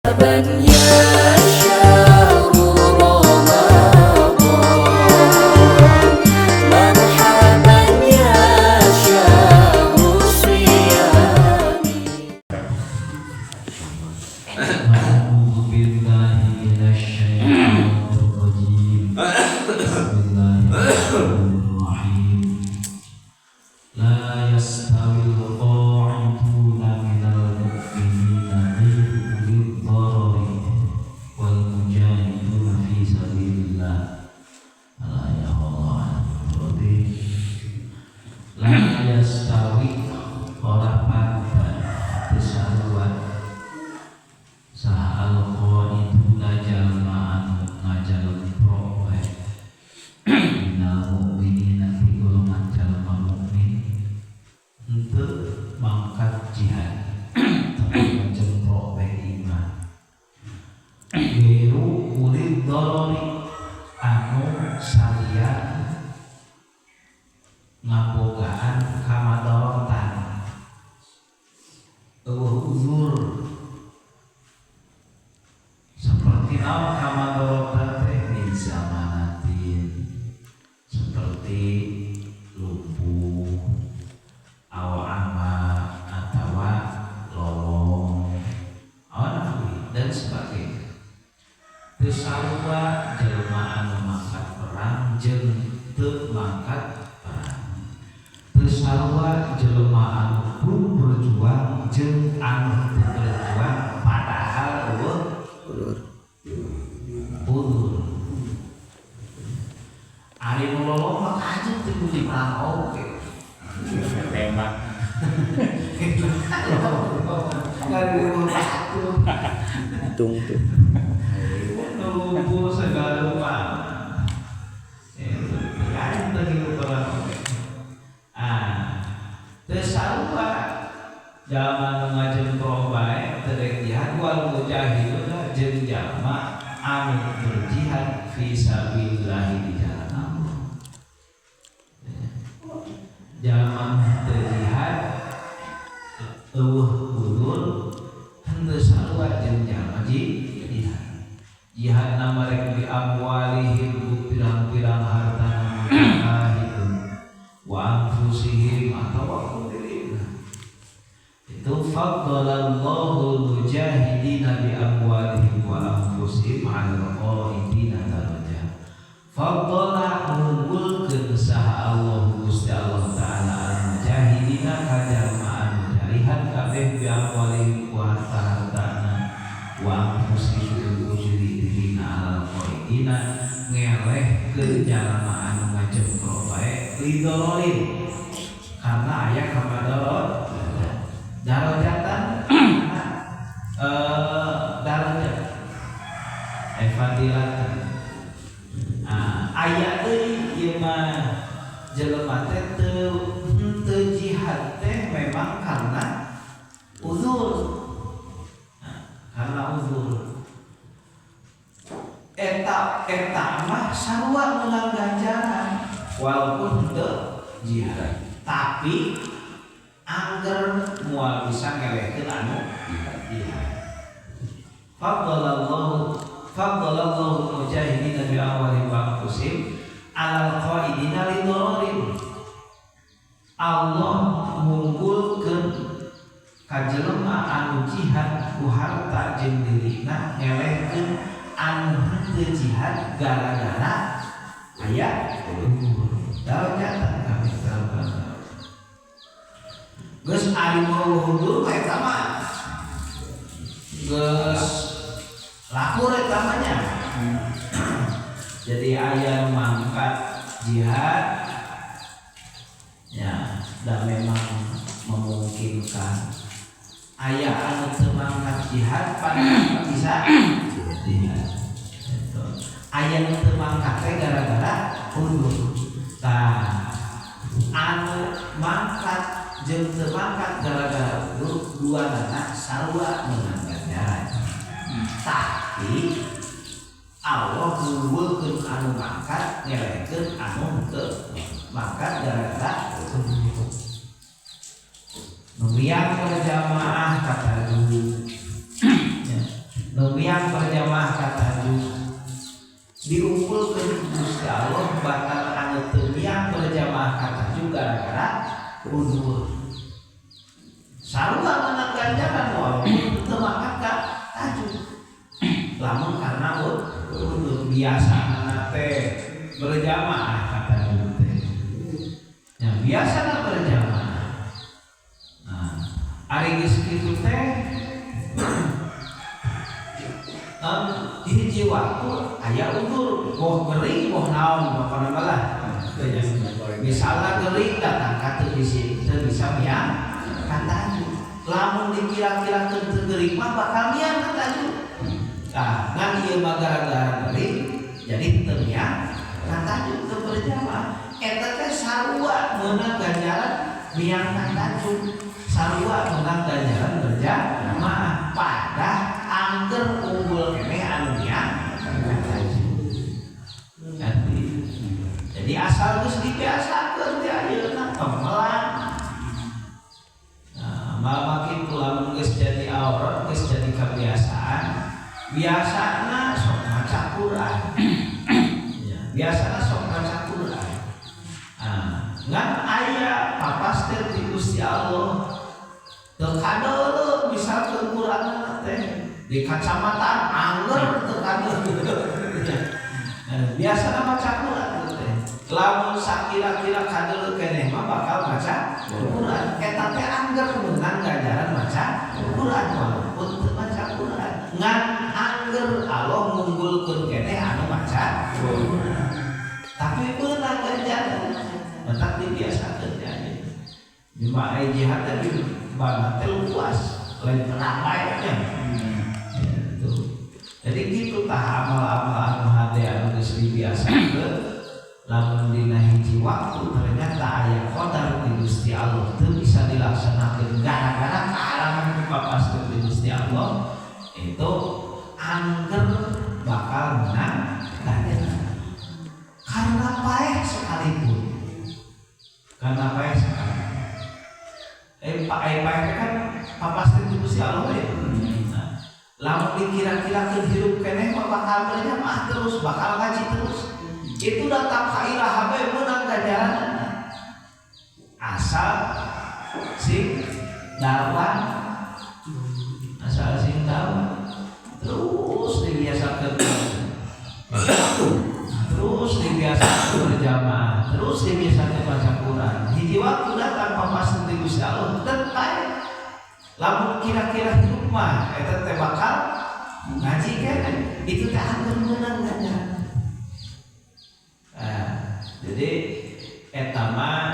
مرحبا يا شهر رمضان، مرحبا يا شهر الصيام. أعوذ بالله من الشيطان الرجيم. بسم الله الرحمن الرحيم. لا يستوي القاعدون من المؤمنين غير أولي الضرر والمجاهدون في سبيل الله. الآية. الله berarti لا يستوي ora pada teu sarua saha القاعدون jalma anu ngajalempro bae من المؤمنين ti golongan jalma mukmin, henteu mangkat jihad tapi ngajempro bae iman, غير أولي الضرر anu salian ngabogaan kamadorotan, euweuh uzur. Seperti naon kamadorotan teh? من زمانة, seperti lumpuh, أو عمى atawa lolong, أو nahwi, dan sebagainya. Teu sarua jelema anu mangkat perang jeung teu mangkat perang, teu sarua jelema anu pun berjuang jeung anu teu berjuang padahal euweuh udzur. Ari nu lolong mah kajeun teu kudu perang oge. Tembak. Kari batu. Tung tuh. Nu lumpuh segala rupa itu kajeun teu kudu perang oge. Ah, teu sarua jalma nu ngajempro bae teu rek jihad والمجاهدون jeung jalma anu berjihad في سبيل الله di jalan Allah. Jalma teu jihad euweuh udzur henteu sarua jeung jalma jihad. Jihad nama rek بأموالهم ku pirang-pirang hartana mujahidun, وأنفسهم atawa ku dirina. Itu فضل الله المجاهدين بأموالهم وأنفسهم على القاعدين درجة. فضل ngunggulkeun saha الله Gusti Allah Taala المجاهدين ka jalma anu jarihan kabeh بأموالهم ku harta-hartana, وأنفسهم ku diri-dirina, على القاعدين ngelehkeun jalma anu ngajempro bae, لضرر karena aya kamadorot, درجة darajat fadilat. Ah, aya deui ieu mah, jelema teh teu henteu jihad teh memang karena uzur. Nah, karena uzur eta eta mah sarua menang ganjaran walaupun henteu jihad, tapi angger moal bisa ngelehkeun anu jihad. فضل الله فضل الله المجاهدين بأموالهم وأنفسهم على القاعدين لضرر. Allah ngunggulkeun ka jelema anu jihad ku harta jeung dirina ngelehkeun anu henteu jihad gara-gara aya darajatan kami. Geus ari mau hudur mah eta mah geus lakur eta mah nya. Jadi aya nu mangkat jihad ya dan memang memungkinkan, aya anu teu mangkat jihad padahal bisa jihad. Gitu. Aya nu teu mangkat teh gara-gara uzur. Tah, anu mangkat jeung teu mangkat gara-gara uzur dua nana sarua menang ganjaran. Tapi Allah ngunggulkeun anu mangkat ngelehkeun anu henteu mangkat gara-gara uzur. Nu miang berjamaah kata. Ya. Nu miang berjamaah ka tajuk diunggulkeun Gusti Allah bakal anu teu miang berjamaah ka tajuk gara-gara udzur. Sarua menang ganjaran walaupun teu mangkat ka tajuk. Lamun karena udzur biasa teh berjamaah ka tajuk teh. Ya biasana berjamaah. Nah, ari geus kitu teh hiji waktu aya udzur, boh gering boh naon pokona mah lah. Misalnya gering datang ka teu bisa miang ka tajuk. Lamun dikira-kira teu gering mah bakal miang ka tajuk. Tah, ngan ieu mah gara-gara gering jadi teu miang ka tajuk teu berjamaah. Eta teh sarua meunang ganjaran miang ka tajuk. Sarua meunang ganjaran berjamaah. Padah angger unggul keneh anu miang ka tajuk. Jadi asal geus dibiasakeun teh ayeuna pemelan. Nah, malah kitu lamun geus jadi aurat, geus jadi kebiasaan, biasana sok maca Quran. Ya, biasana sok maca Quran. Nah, ngan aya papasten ti Gusti Allah. Teu kadeuleu misalkeun Quran teh di kacamata angger teu kadeuleu. Nah, biasana maca Quran teh. Lamun sakira-kira kadeuleu keneh mah bakal maca Quran. Eta teh angger meunang ganjaran maca Quran walaupun teu maca Quran. Ngan angger Allah ngunggulkeun keneh anu maca Quran. Tapi meunang ganjaran. Matak dibiasakeun teh aja. Cuma ai jihad teh di bana teh luas, lain perang bae nya. Gitu. Jadi gitu tah amal-amal anu hade anu geus dibiasakeun lamun dina hiji waktu ternyata aya qadar di Gusti Allah teu bisa dilaksanakeun gara-gara kahalangan ku papasteun di Gusti Allah itu angger bakal menang ganjaran. Karena paeh sekalipun. Karena paeh sekalipun. Pak paeh kan papasteun di Gusti Allah ya. Nah, lamun dikira-kira keur hirup keneh mah bakal berjamaah terus, bakal ngaji terus. Itu datang ka iraha bae meunang ganjaran. Asal sing dakwah, asal sing dakwah terus dibiasakeun, terus dibiasakeun berjamaah, terus dibiasakeun baca Quran. Hiji waktu datang papasteun ti Gusti Allah dan paeh. Lamun kira-kira hirup mah eta teh bakal ngaji keneh, itu teh angger meunang ganjaran. Nah, jadi eta mah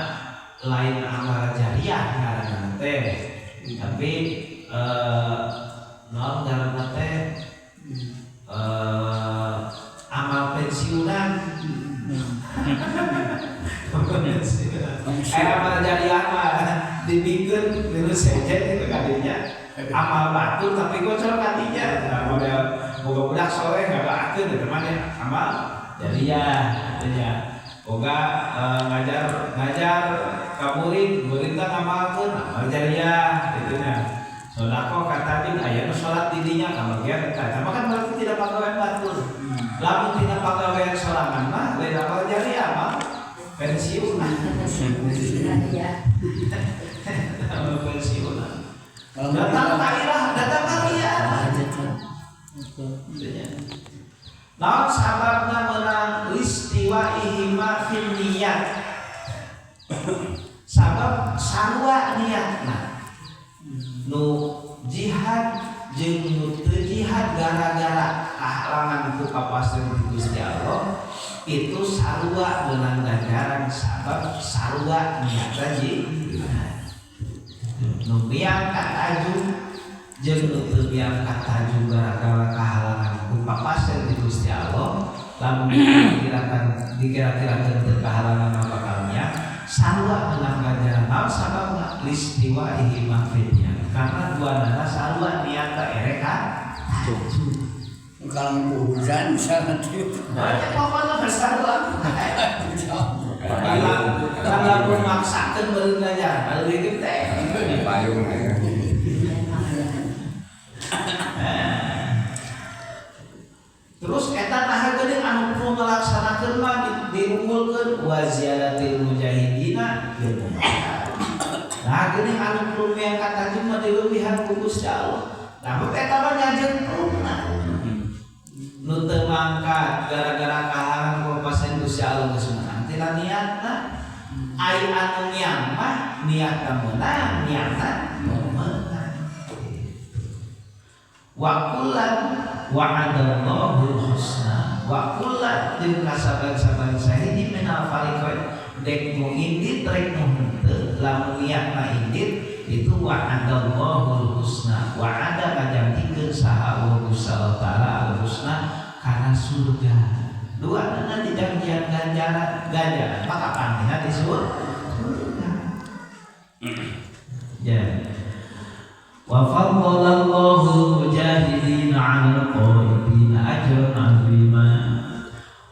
lain amal jariah ngaranna teh, tapi naon ngaranna teh amal pensiunan. Amal jariah mah dibikeun dinu sejen itu kadinya. Amal batur tapi gocor kadinya. Nah, model boga budak soleh ngadoakeun eta mah nya amal jariah artinya. Boga ngajar ka murid, murid teh ngamalkeun amal jariah kitu nya. Sedekah ka tajuk aya nu salat di dinya kabagian eta. Eta mah kan berarti tidak pagawean batur. Lamun tidak pagawean sorangan mah lain amal jariah mah pensiunan. Amal pensiunan. Datang ka irah, datang ka kiamat. Naon sababna meunang listiwaihima fin niat. Sabab sarua niatna. Nu jihad jeung nu teu jihad gara-gara kahalangan ku kapasteun ti Gusti Allah itu sarua meunang ganjaran sabab sarua niatna jihad. Nu miang ka tajuk jeung nu teu miang ka tajuk gara-gara kahalangan ku papasen ti Gusti Allah lamun dikira-kira teu kahalangan mah bakal miang sarua meunang ganjaran. Naon sababna listiwaihi mahfidnya karena dua nana sarua niatna erek ka tajuk. Kalau hujan misalnya Banyak pokoknya sarua. Kan lamun maksakeun meureun ganjaran leuwih teh. Payung ya. diunggulkeun wa ziyadatil mujahidina bil mujahid. Nah geuning anu kudu miang ka Tanjung mah dileuwihan ku Gusti Allah. Nah eta mah ngajengkrungna. Nu teu mangkat gara-gara kahalangan ku pasen Gusti Allah geus meunang tina niatna. Ai anu miang mah niatna meunang, niatna meunang. Wa kullan wa'adallahu husna wa kullan jeung kasaban-saban sahiji minal fariqain dek nu indit rek nu henteu lamun niatna indit itu wa'adallahu husna wa'ada ngajanjikeun saha Allah Taala al husna kana surga dua nana dijanjian ganjaran ganjaran maka panggihna di surga ya. Wa faddalallahu al-mujahidina 'alal qa'idina ajran 'azima.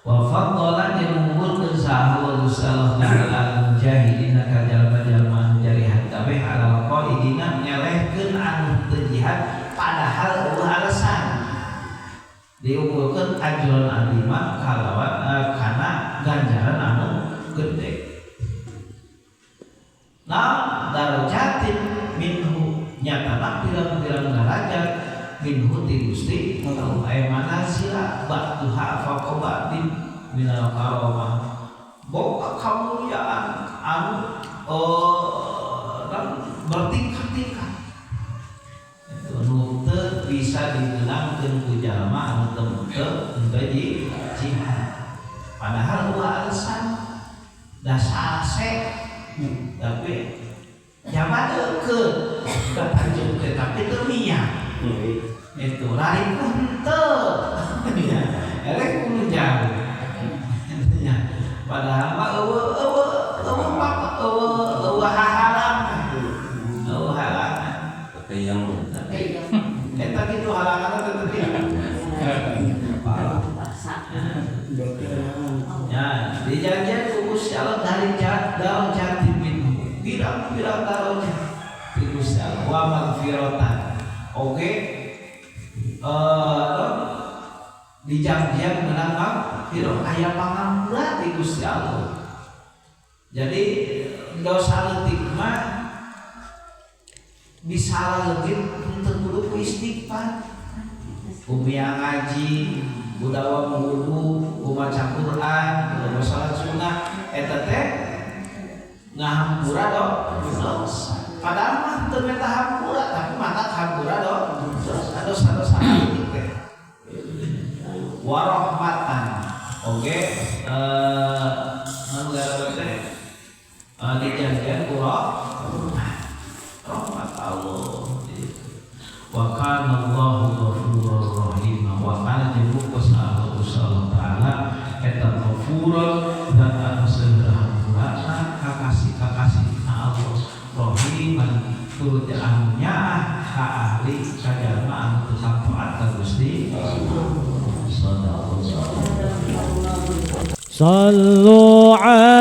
Wa faddala jeung unggulkeun saha Allah Taala al-mujahidina ka jalma-jalma anu jarihan kabeh 'alal qa'idina nyelehkeun anu teu jihad padahal eueuh alasan. Diunggulkeun ajran 'azima kalawan kana ganjaran anu gede. Nah, darajatin minhu nyatana pirang-pirang darajat minhu ti Gusti Allah aya manazila ba'duha fawqa ba'din minal karamah boga kamuliaan anu bertingkat-tingkat itu nu teu bisa dimenangkeun ku jalma anu teu teu jihad padahal eueuh alasan da salase tapi jaman deukeut ka Tanjung teh tapi teu minyak itu lari ku henteu ya elek kudu jauh ya padahal mah eueuh eueuh eueuh eueuh halangan eueuh halangan yang eta kitu halangan teh teu ya dijanjian ku Gusti Allah dari darajat minhu pirang-pirang darajat ti Gusti Allah wa magfiratan. Oke dijanjian menang magfirah aya pangampura ti Gusti Allah. Jadi dosa leutik mah bisa leutik henteu kudu ku istighfar. Kumia ngaji, kudawa wudu, kumaca Quran, kudu salat sunnah eta teh ngahampura dosa. Padahal mah teu meta hampura tapi mata hampura dosa dosa-dosa leutik teh. Warahmatan. Oke, anu gara teh dijanjian ku rahmat Allah. Wa kana Allahu ghafurur rahim wa kana jeung Allah Taala eta ghafurun dan anu seueur hampurana kakasih na Allah rahiman turut anu nyaah ka ahli ka jalma anu tukang taat ka Gusti Allah. Sallu ala